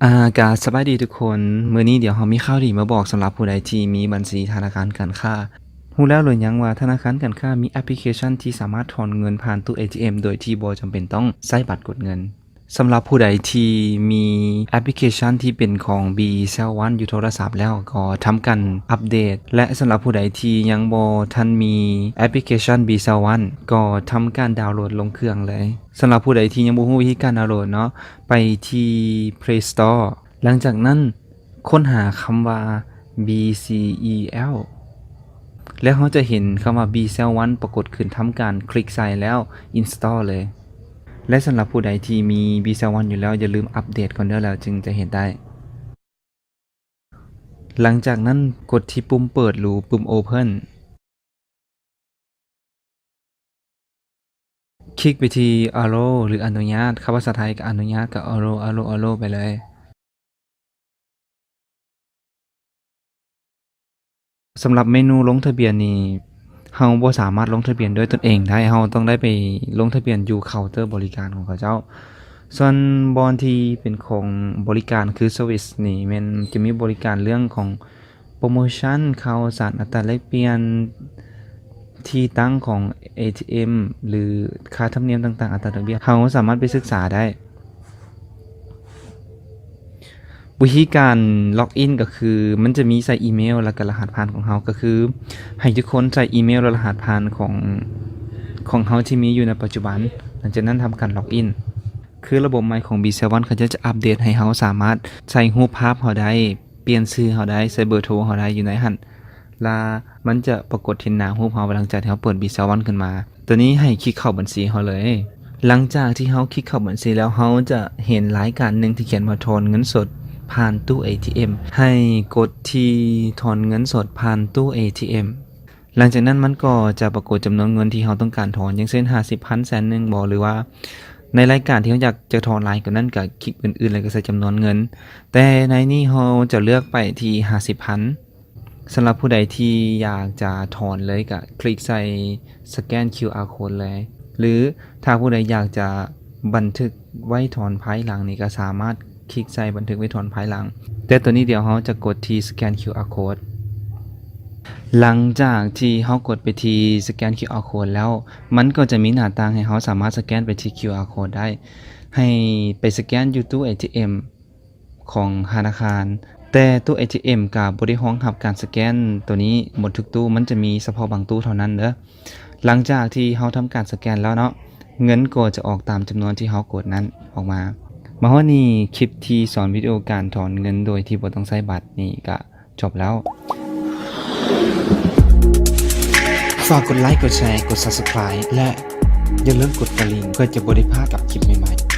ອາ ກະສະບາຍດີທຸກຄົນ. ມື້ນີ້ດຽວເຮົາມີຂ່າວດີມາບອກສຳລັບຜູ້ໃດທີ່ມີບັນຊີທະນາຄານການຄ້າ. ຮູ້ແລ້ວຫຼືຍັງວ່າທະນາຄານການຄ້າມີແອັບພລິເຄຊັນທີ່ສາມາດຖອນເງິນຜ່ານຕູ້ເອທີເອັມໂດຍທີ່ບໍ່ຈຳເປັນຕ້ອງໃຊ້ບັດກົດເງິນ? ສຳລັບຜູ້ໃດທີ່ມີແອັບພລິເຄຊັນທີ່ເປັນຂອງບີແຊວວັນຢູ່ໂທລະສັບແລ້ວ ກໍທຳການອັບເດດ ແລະ ສຳລັບຜູ້ໃດທີ່ຍັງບໍ່ທັນມີແອັບພລິເຄຊັນບີແຊວວັນ ກໍທຳການດາວໂຫຼດລົງເຄື່ອງເລີຍ. ສຳລັບຜູ້ໃດທີ່ຍັງບໍ່ຮູ້ວິທີການດາວໂຫຼດເນາະ ໄປທີ່ເພລສະຕໍ ຫຼັງຈາກນັ້ນຄົ້ນຫາຄຳວ່າບີຊີອີແອວ ແລ້ວເຮົາຈະເຫັນຄຳວ່າບີແຊວວັນປາກົດຂຶ້ນ, ທຳການຄລິກໃສ່ແລ້ວອິນສະຕໍເລີຍ. ແລະ ສຳລັບຜູ້ໃດທີ່ມີບີແຊວວັນຢູ່ແລ້ວ ຢ່າລືມອັບເດດກ່ອນເດີ ແລ້ວຈຶ່ງຈະເຮັດໄດ້. ຫຼັງຈາກນັ້ນກົດທີ່ປຸ່ມເປີດ ຫຼື ປຸ່ມໂອເພິນ. ຄລິກໄປທີ່ອາໂລ ຫຼື ອະນຸຍາດ, ຄຳພາສາໄທກໍອະນຸຍາດ ກໍອາໂລ ອາໂລ ອາໂລ ໄປເລີຍ. ສຳລັບເມນູລົງທະບຽນນີ້ ເຮົາບໍ່ສາມາດລົງທະບຽນດ້ວຍຕົນເອງໄດ້, ເຮົາຕ້ອງໄດ້ໄປລົງທະບຽນຢູ່ເຄົາເຕີບໍລິການຂອງເຂົາເຈົ້າ. ສ່ວນບ່ອນທີ່ເປັນຂອງບໍລິການ ຄືເຊີວິສນີ້ ແມ່ນຈະມີບໍລິການເລື່ອງຂອງ ໂປຣໂມຊັນ, ຂ່າວສານ, ອັດຕາແລກປ່ຽນ, ທີ່ຕັ້ງຂອງເອທີເອັມ ຫຼື ຄ່າທຳນຽມຕ່າງໆ, ອັດຕາດອກເບ້ຍ, ເຮົາສາມາດໄປສຶກສາໄດ້. ວິທີການລັອກອິນກໍຄື ມັນຈະມີໃສ່ອີເມວ ແລ້ວກໍລະຫັດຜ່ານຂອງເຮົາ, ກໍຄືໃຫ້ທຸກຄົນໃສ່ອີເມວ ແລະ ລະຫັດຜ່ານຂອງ ຂອງເຮົາທີ່ມີຢູ່ໃນປັດຈຸບັນ, ຫຼັງຈາກນັ້ນທຳການລັອກອິນ. ຄືລະບົບໃໝ່ຂອງບີແຊວວັນ ເຂົາເຈົ້າຈະອັບເດດໃຫ້ເຮົາສາມາດໃສ່ຮູບພາບເຮົາໄດ້, ປ່ຽນຊື່ເຮົາໄດ້, ໃສ່ເບີໂທເຮົາໄດ້ຢູ່ໃນຫັ້ນ ລະມັນຈະປາກົດເຫັນໜ້າຮູບເຮົາ ຫຼັງຈາກທີ່ເຮົາເປີດບີແຊວວັນຂຶ້ນມາ. ໂຕນີ້ໃຫ້ຄລິກເຂົ້າບັນຊີເຮົາເລີຍ. ຫຼັງຈາກທີ່ເຮົາຄລິກເຂົ້າບັນຊີແລ້ວ, ເຮົາຈະເຫັນລາຍການໜຶ່ງທີ່ຂຽນວ່າຖອນເງິນສົດຜ່ານຕູ້ເອທີເອັມ. ໃຫ້ກົດທີ່ຖອນເງິນສົດຜ່ານຕູ້ເອທີເອັມ. ຫຼັງຈາກນັ້ນມັນກໍຈະປາກົດຈຳນວນເງິນທີ່ເຮົາຕ້ອງການຖອນ, ຢ່າງເຊັ່ນ ຫ້າສິບພັນ, ແສນໜຶ່ງບໍ ຫຼືວ່າໃນລາຍການທີ່ເຮົາຢາກຈະຖອນຫຼາຍກວ່ານັ້ນ ກໍຄລິກອື່ນໆ ແລ້ວກໍໃສ່ຈຳນວນເງິນ. ແຕ່ໃນນີ້ເຮົາຈະເລືອກໄປທີ່ຫ້າສິບພັນ. ສຳລັບຜູ້ໃດທີ່ຢາກຈະຖອນເລີຍ ກໍຄລິກໃສ່ສະແກນຄິວອາໂຄດເລີຍ, ຫຼືຖ້າຜູ້ໃດຢາກຈະບັນທຶກໄວ້ຖອນພາຍຫຼັງນີ້ ກໍສາມາດ ຄລິກໃສ່ບັນທຶກໄວ້ຖອນພາຍຫຼັງ. ແຕ່ໂຕນີ້ດຽວເຮົາຈະກົດທີ່ສະແກນຄິວອາໂຄດ. ຫຼັງຈາກທີ່ເຮົາກົດໄປທີ່ສະແກນຄິວອາໂຄດແລ້ວ, ມັນກໍຈະມີໜ້າຕ່າງໃຫ້ເຮົາສາມາດສະແກນໄປທີ່ຄິວອາໂຄດໄດ້. ໃຫ້ໄປສະແກນຢູ່ຕູ້ເອທີເອັມຂອງທະນາຄານ, ແຕ່ຕູ້ເອທີເອັມກໍບໍ່ໄດ້ຮອງຮັບການສະແກນໂຕນີ້ໝົດທຸກຕູ້, ມັນຈະມີສະເພາະບາງຕູ້ເທົ່ານັ້ນເດີ. ຫຼັງຈາກທີ່ເຮົາທຳການສະແກນແລ້ວເນາະ, ເງິນກໍຈະອອກຕາມຈຳນວນທີ່ເຮົາກົດນັ້ນອອກມາ. ມາຮອດນີ້, ຄລິບທີ່ສອນວິດີໂອການຖອນເງິນໂດຍທີ່ບໍ່ຕ້ອງໃຊ້ບັດນີ້ກະຈົບແລ້ວ. ຝາກກົດໄລ, ກົດແຊ, ກົດ Subscribe ແລະ ຢ່າລືມກົດກະລິ່ງ ເພື່ອຈະບໍ່ໄດ້ພາດກັບຄລິບໃໝ່ໆ.